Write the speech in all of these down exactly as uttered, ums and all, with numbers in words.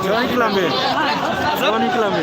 Johnny Klambe. Johnny Klambe.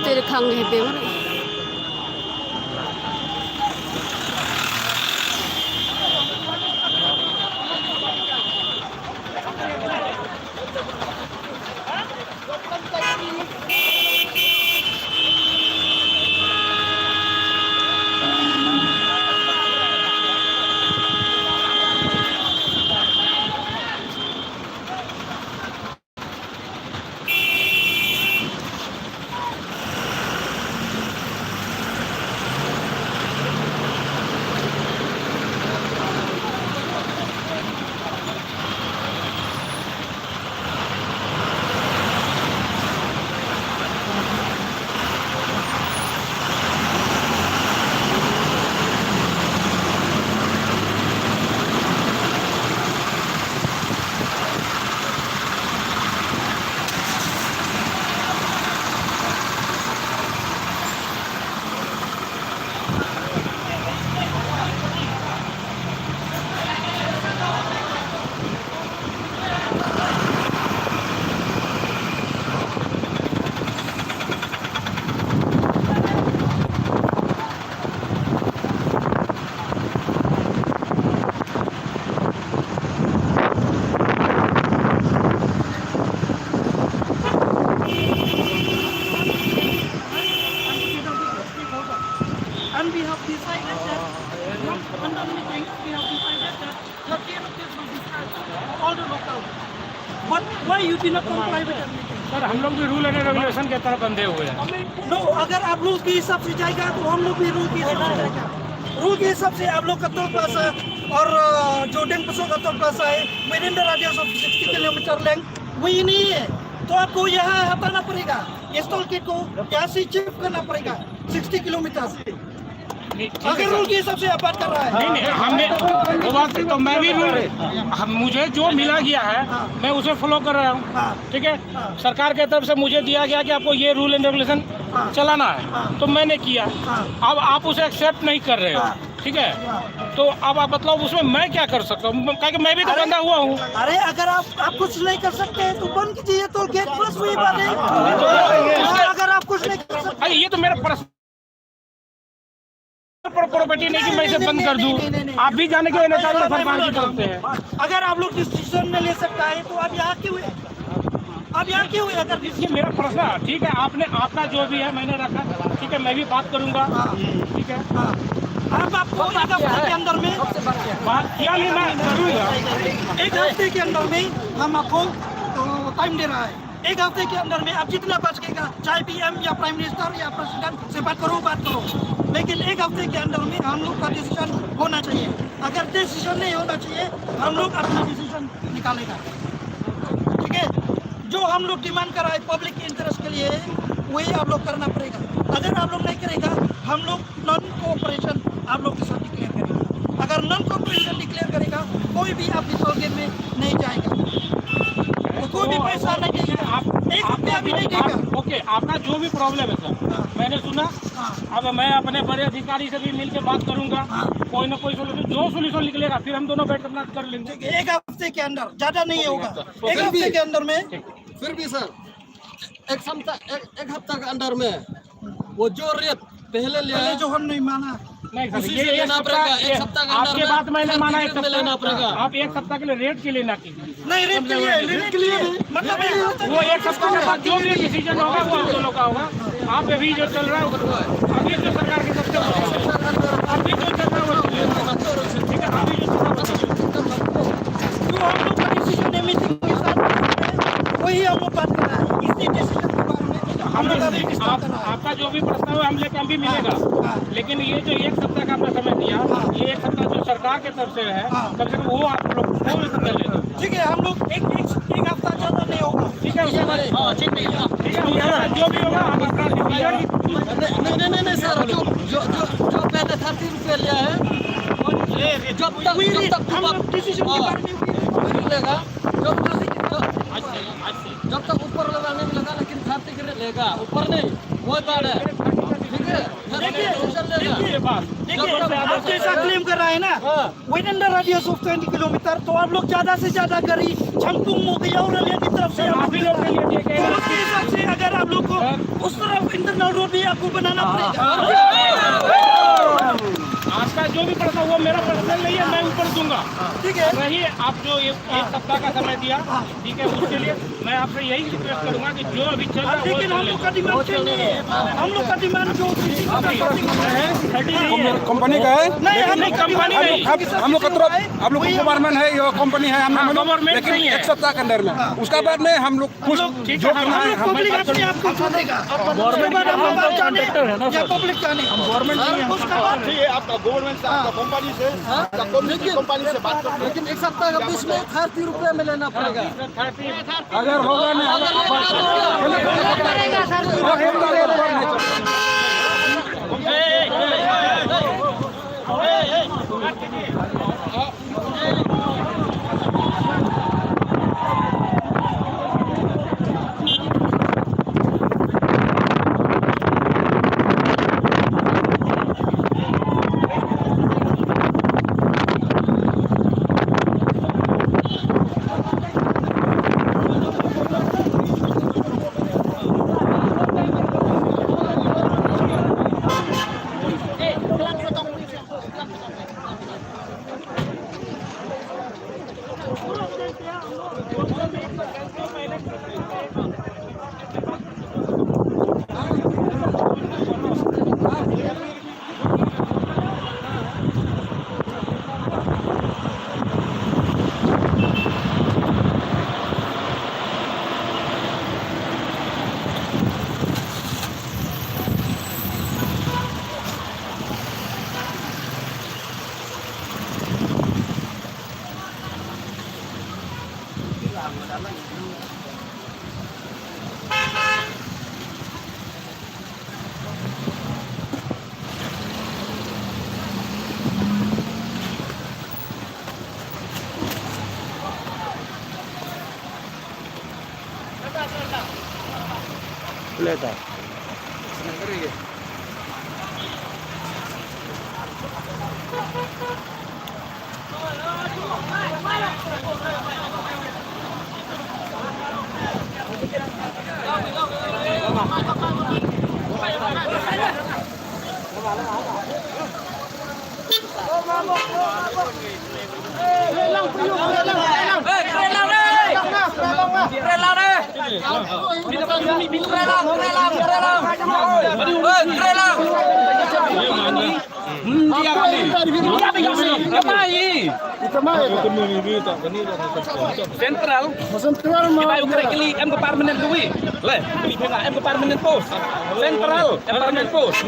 Te de khang de be mar. Why you did not comply with everything? सर, हम लोग भी रूल एंड रेगुलेशन के तहत बंधे हुए हैं। नो, अगर आप रूल के हिसाब से जाएगा तो हम लोग भी रूल के हिसाब से जाएगा। रूल के हिसाब से आप लोग का टोल प्लाजा और, अ, जो डेंगपसो का टोल प्लाजा है, within the radius of sixty kilometer length, वही नहीं है, तो आपको यहाँ हटाना पड़ेगा। इस टोल गेट को यहाँ से शिफ्ट करना पड़ेगा सिक्सटी किलोमीटर। नहीं, ठीक है अगर सर। रूल के हिसाब से आप बात कर रहा है। नहीं, नहीं, हमने वो बात तो मैं भी रूल, हम, मुझे जो मिला गया है, हाँ। मैं उसे फॉलो कर रहा हूँ। हाँ। ठीक है? हाँ। सरकार की तरफ से मुझे दिया गया कि आपको ये रूल एंड रेगुलेशन हाँ। चलाना है, हाँ। तो मैंने किया। हाँ। अब आप उसे एक्सेप्ट नहीं कर रहे हो, हाँ। ठीक है? हाँ। तो अब आप, मतलब, उसमें मैं क्या कर सकता हूँ? क्योंकि मैं भी तो अरे, बंधा हुआ हूँ। अरे, अगर आप, आप कुछ नहीं कर सकते हैं तो बंद कीजिए, टोल गेट, बस वही बात है। अगर आप कुछ नहीं कर सकते, अरे, ये तो मेरा पर्सनल प्रॉपर्टी नहीं कि मैं इसे बंद कर दूं। नहीं, नहीं, नहीं, नहीं। आप भी जाने के, ऐसा सरकार की तरफ से है। अगर आप लोग डिसीजन नहीं ले सकता है तो आप यहाँ क्यों है? आप यहाँ क्यों है? अगर ये मेरा पर्सनल, ठीक है, आपने, आपका जो भी है मैंने रखा, ठीक है, मैं भी बात करूंगा। हाँ। ठीक है। हाँ। हम आपको एक हफ्ते के अंदर में बात किया नहीं, मैं करूंगा। एक हफ्ते के अंदर में हम आपको, अ, टाइम दे रहा है। एक हफ्ते के अंदर में आप जितना बात करेगा, चाहे पीएम या प्राइम मिनिस्टर या प्रेसिडेंट से बात करो, बात करो, लेकिन एक हफ्ते के अंदर में हम लोग का डिसीजन होना चाहिए। अगर डिसीजन नहीं होना चाहिए, हम लोग अपना डिसीजन निकालेगा। ठीक है, जो हम लोग डिमांड कर रहा है पब्लिक इंटरेस्ट के लिए, वही आप लोग करना पड़ेगा। अगर आप लोग नहीं करेगा, हम लोग नॉन कोऑपरेशन आप लोग के साथ डिक्लेयर करेगा। अगर नॉन कोऑपरेशन डिक्लेयर करेगा, कोई भी आपके टोल गेट में नहीं जाएगा, तो कोई भी पैसा नहीं देगा, आप, एक रुपया भी नहीं देगा। आप, ओके, आपका जो भी प्रॉब्लम है सर, हाँ। मैंने सुना। हाँ। अब मैं अपने बड़े अधिकारी से भी मिलके बात करूंगा। हाँ। कोई ना कोई सोल्यूशन, जो सोल्यूशन निकलेगा, फिर हम दोनों बैठ के अपना कर लेंगे। ठीक है, एक हफ्ते के अंदर, ज्यादा नहीं होगा, एक हफ्ते के अंदर में। फिर भी सर, एक सप्ताह, एक, एक हफ्ता के अंदर में वो जो रेट पहले लिया पहले है, जो हम नहीं माना। नहीं सर, उसी ये से एक लेना सप्ताह, पड़ेगा, एक ये सप्ताह के अंदर आपके में बात मैंने हर माना, चीज एक में सप्ताह लेना पड़ेगा। आप एक सप्ताह के लिए रेट के लिए ना कीजिए। नहीं, रेट के लिए, रेट के लिए भी। मतलब, वो एक सप्ताह के बाद जो भी डिसीजन होगा, वो हम दोनों का होगा। आप अभी जो चल रहा है, वो, अभी जो सरकार की तरफ से, अभी जो चल रहा है, वो, ठीक है, अभी जो चल रहा है, वो, जो हम लोग का डिसीजन है, मीटिंग के साथ वही हम लोग बात कर रहा है, इसी डिसीजन के बारे में हम लोग अभी डिस्कस कर रहा है। आपका जो भी प्रस्ताव है, हम लेके, हम भी मिलेगा। हाँ, हाँ। लेकिन ये जो एक सप्ताह का आपने समय दिया, हाँ। ये एक सप्ताह जो सरकार की तरफ से है, हाँ। कम से कम वो आप लोग, वो भी कर लेते। ठीक है, हम लोग एक, एक, एक हफ्ता ज्यादा नहीं होगा। ठीक है, उसके बाद, हाँ, ठीक है, ठीक है, उसके बाद जो भी होगा, हम अपना डिसीजन। नहीं, नहीं, नहीं, नहीं, सर, जो, जो, जो, जो पहले थर्टी रुपये लिया है, वो जब तक, जब तक हम लोग डिसीजन के बारे में लेगा, जब तक, जब तक ऊपर वाला नहीं लगा, लेकिन खाते के लेगा, ऊपर नहीं, वो बात है। ठीक है? देखिए, देखिए, देखिए, आप जैसा क्लेम कर रहा है ना, हाँ। Within the radius of twenty kilometer, तो आप लोग ज्यादा से ज्यादा गाड़ी छमपुंग मोगयाव रलिया की तरफ से आप लोग के लिए, तो उसके हिसाब से अगर आप लोग को उस तरफ इंटरनल रोड भी आपको बनाना पड़ेगा। आपका जो भी प्रश्न, वो मेरा पर्सनल नहीं है, मैं ऊपर दूंगा। ठीक है। रही, आप जो ये एक सप्ताह का समय दिया, ठीक है, उसके लिए मैं आपसे यही रिक्वेस्ट करूंगा कि जो अभी चल रहा है, वो लेकिन हम लोग का डिमांड चेंज नहीं है। हम लोग का डिमांड जो कंपनी का है, नहीं, हम लोग कंपनी नहीं। हम लोग का तरफ, आप लोग गवर्नमेंट है, ये कंपनी है, हम लोग, लेकिन एक सप्ताह के अंदर में, उसके बाद में हम लोग कुछ जो करना है, हम पब्लिक अपने आप को सोचेगा। उसके बाद हम बात जाने या पब्लिक जाने। गवर्नमेंट नहीं है। उसके बाद ये आपका गवर्नमेंट से, आपका कंपनी से, आपका कंपनी से बात करते हैं। लेकिन एक सप्ताह का बीच में थर्टी रुपये में लेना पड़ेगा। अगर होगा नहीं, अगर Central. Central ma. Kiba u khreh kli em ka permanent lui. Le, kli phi nga em ka permanent post. Central, em permanent post.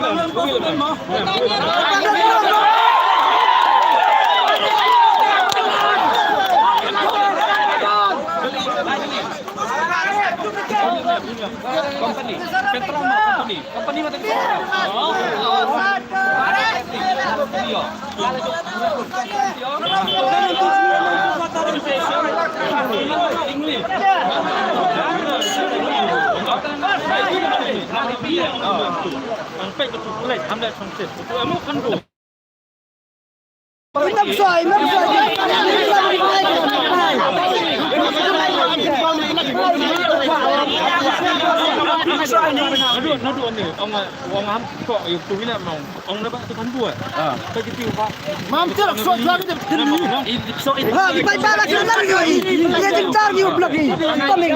Company. Central ma company. Company ma tadi. Mam ter so jwa ki ter ni. Ha, ki bai ba la ki nar yo i. Ye jing tar ki u blok i. Coming.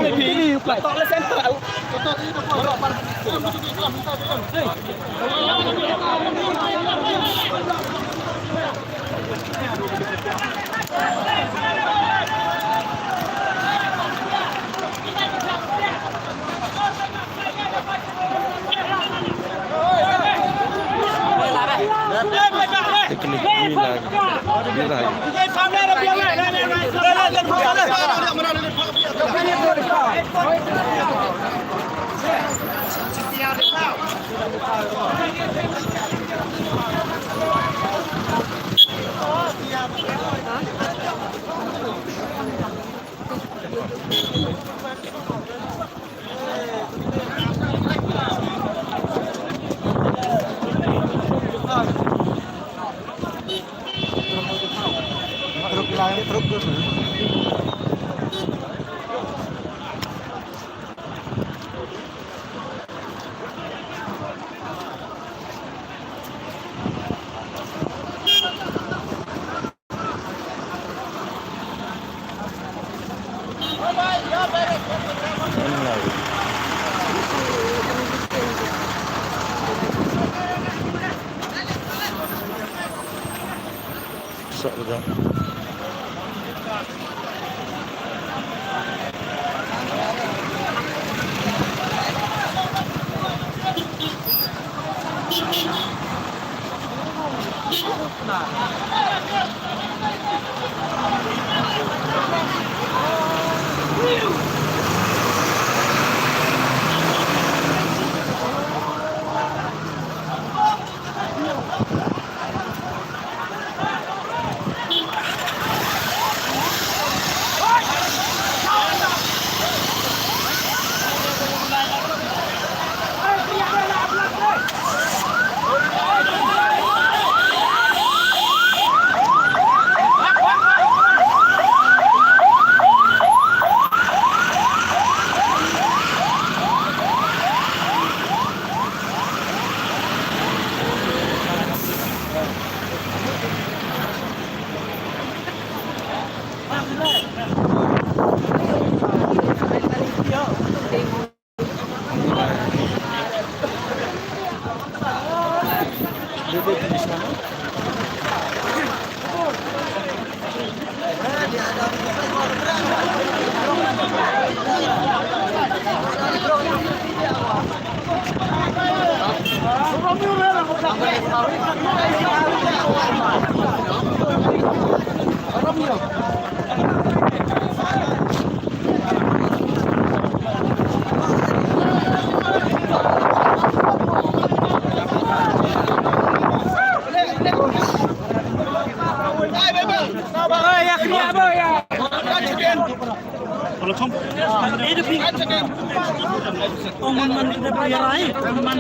Ïa rai, man, man,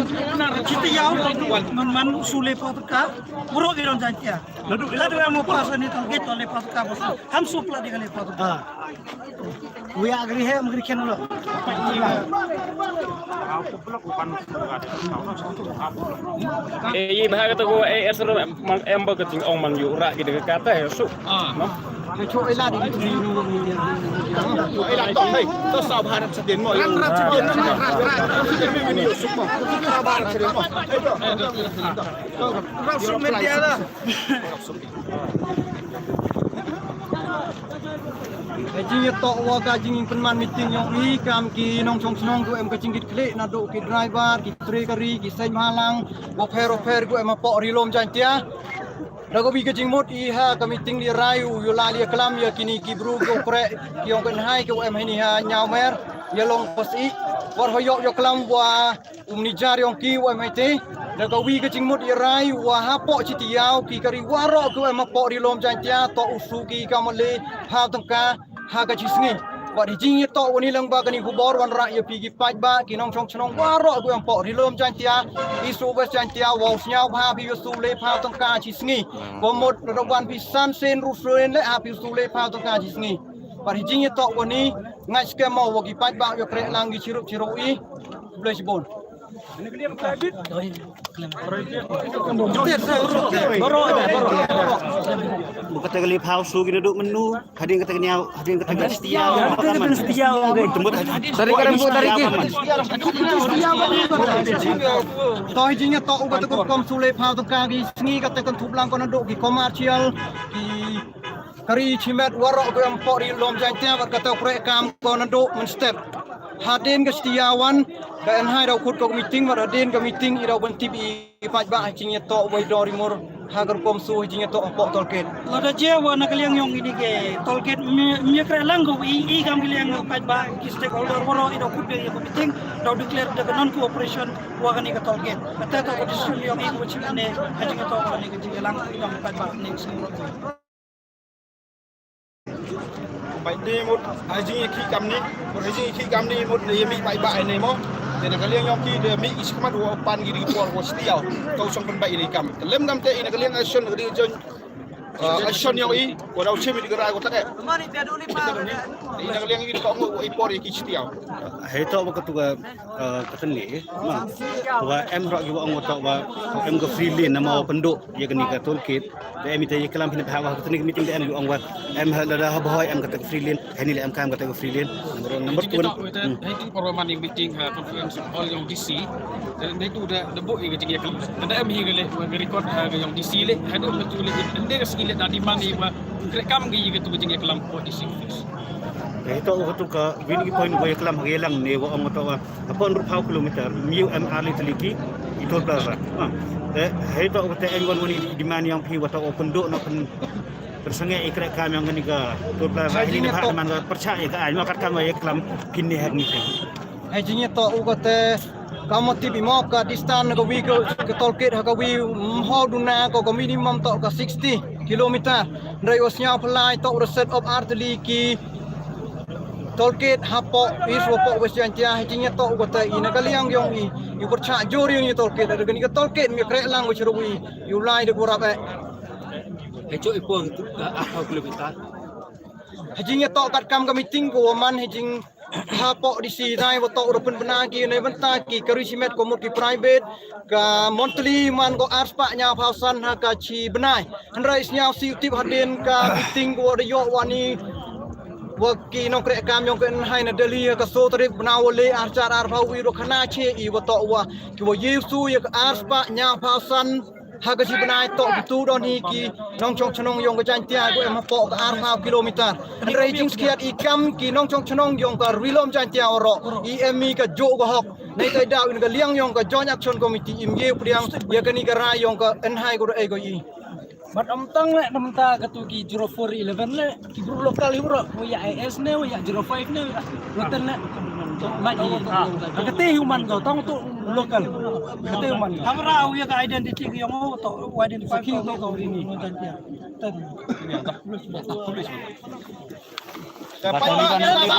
kita ïa, man, man, sule photo ka, bro, ïa, dong jantia. Lalu, lalu, yang mau pas ni, tol, kita le photo ka, bos. Ham sup lah, dia le photo ka. Ah. Wi agri he, agri ken lo. Eh, i bha kata ko, eh, eh, sero, man, em ba ka jingong man ïu ra ki de kata he su. Ah. No? Ka chu ila di. Chu ila to, hei. To sa Bharat sedin mo. Ran rat sedin mo, ran rat. Sedin mo, ni su mo. Sa Bharat sedin mo. Hei to. Ran su media la. Ka jingïatoh wa ka jingpynman meeting yong i kam ki nongshong shnong, ko em ka jingkit khlieh naduh ki driver, ki trekari, ki seng bhalang, wa pher wa pher, ko em hapoh Ri Lum Jaintia. Da ka wi ka jingmut i ha ka meeting li rai u ïoh la li klam ïa kini ki bru ki ong kreh, ki ong kynhai, ki wa em hani ha Ñiawmer, ïa long pas i. Wat ho ïoh ïoh klam wa u manager yong ki wa em ha iti. Da ka wi ka jingmut ïa rai wa hapoh Chitiaw ki kari waroh ki wa em hapoh Ri Lum Jaintia to u su ki ka mali ha tangka ha ka chi sngi. Wat hi jingïatoh wa ni lang ba kani khubor wan rah ïa phi ki paidbah ki nongshong shnong waroh ki wa em hapoh Ri Lum Jaintia, East West Jaintia, wa u sñiaw bha phi wa su le pha tangka chi sngi. Ko mut da wan phi san sien ru sien le ha phi wa su le pha tangka chi sngi. Wat hi jingïatoh wa ni ngai skhem mo wa ki paidbah ïa kreh lang ki chirup chirup i. Bless bun. Ba kata ka li phaw su ki na duk menu, hadien kata ka ñiaw, hadien kata ka setia. Kata ka setia, okay. Tembut hadien. Tarik ka rem, tarik ki. To hi jingïatoh u kata ka rukom su le phaw tangka ki sngi kata kan thup lang ko na duk ki commercial, ki kari chimet waroh ko em hapoh Ri Lum Jaintia, wat kata u kreh kam ko na duk mynstep. Hadien ka setia wan, ka enhai daw khut ko ka meeting, wat hadien ka meeting i daw ban tip i paidbah ha jingïatoh wa i dor i mur ha ka rukom su ha jingïatoh hapoh toll gate. Lada jia wa na ka liang yong ini ki toll gate, mi, mi kreh lang ko i, i kam ki liang paidbah ki stakeholder waroh i daw khut i ko meeting, daw declare da ka non cooperation wa kani ka toll gate. Kata ka decision yong i ko chim ne ha jingïatoh wa kani ka jingïalang i dong paidbah ne ka sngi. Bai ni mut ha jingïakhih kam ni, mut ha jingïakhih kam ni mut ne ïa mih bai bai ne mo. Te na ka liang yong ki de mih i shikmat wa pan ki di por wa setia. Ka u shong pynbai i kam. Te lem kam te i na ka liang action ka di join, uh, action yong i wa daw chim i di ka rai wa tak eh. I na ka liang i di ka ong wa i por ïa ki setia. Hei to wa ka tu ka Eh, ka tynne, ma. Wa em hrok ki wa ong wa to wa em ka free lane, namar wa pynduh ïa kani ka toll gate. Te em ite ïa klam phin bha wa ka tynne ka meeting te em ong wa em ha lada ha Bhoi em kata ka free lane, hani le em kam kata ka free lane. Number one, number two. Hei tu por wa man ïa meeting ha conference hall yong D C. Te tu da da buh ïa ka jingïaklam. Te da em hi ka le wa ka record ha ka yong D C le. Ha da em tu le, ynda ka sngi le da demand ïa wa kreh kam ïa ka tu ka jingïaklam wa D C office. Hei to wa tu ka wi ni ki point wa ïaklam ha ka ïalang ne wa ong wa to wa Hapoh hynriewphew kilometer, ym ïoh em ar lane tylli ki toll plaza. Ha. Te hei to te em wan wan i demand yong phi wa to pynduh noh pyn, pynsangeh i kreh kam yong kani ka toll plaza. Hei ni ne pha man ka pyrshah ïa ka aiñ, ma kat kam ïa klam phin ne hek ni te. Hei jingïatoh u ka te ka motif i mo ka distance ka wi ka toll gate ha ka wi mho duna ko ka minimum to ka sixty kilometer. Hynrei wa sñiaw phlai to u da set up ar tylli ki toll gate hapoh East wa poh West Jaintia. Hei jingïatoh u ka te i na ka liang yong i, i pyrshah jur yong i toll gate, da kani ka toll gate mi kreh lang wa chirup i, i u lai da ku rap eh. Hei cho i pon tu, ah, ah, kilometer. Hei jingïatoh kat kam ka meeting ko wa man hei jing hapoh D C dai wa to u da pynbna ki ne bynta ki kari shimet ko mut ki private, ka monthly man ko ar spah hynñiewphew san ha ka chi bnai. Hynrei sñiaw siew tip hadien ka meeting ko wa da ïoh wa ni wa ki nongkreh kam yong ka N H I na Delhi ha ka soo tarik bnai wa le ar hajar arphew wi, da khana che i wa to wa ki wa ïew su ïa ka ar spah hynñiewphew san ha ka chi bnai to ki tu don hi ki nongchong chnong yong ka Jaintia ko em hapoh ka arphew kilometer. Hynrei jingskhiat i kam ki nongchong chnong yong ka Ri Lum Jaintia waroh i em i ka juh ka hok. Nei tai daw i na ka liang yong ka Joint Action Committee im ïew pdiang ïa kani ka rai yong ka N H I ko da ei ko i. Bad ym tang le na mynta katu ki zero four eleven le, ki bru local hi bru, wa ïa I S ne, wa ïa zero five ne, wa ïa ten le. Bad i, ah, kate hi u man ko, tang tu local. Kate hi u man ko. Hamra u ïa ka identity ki yong u to, u identify ki to, to rini. Ten. Ten. Bad ym tang le.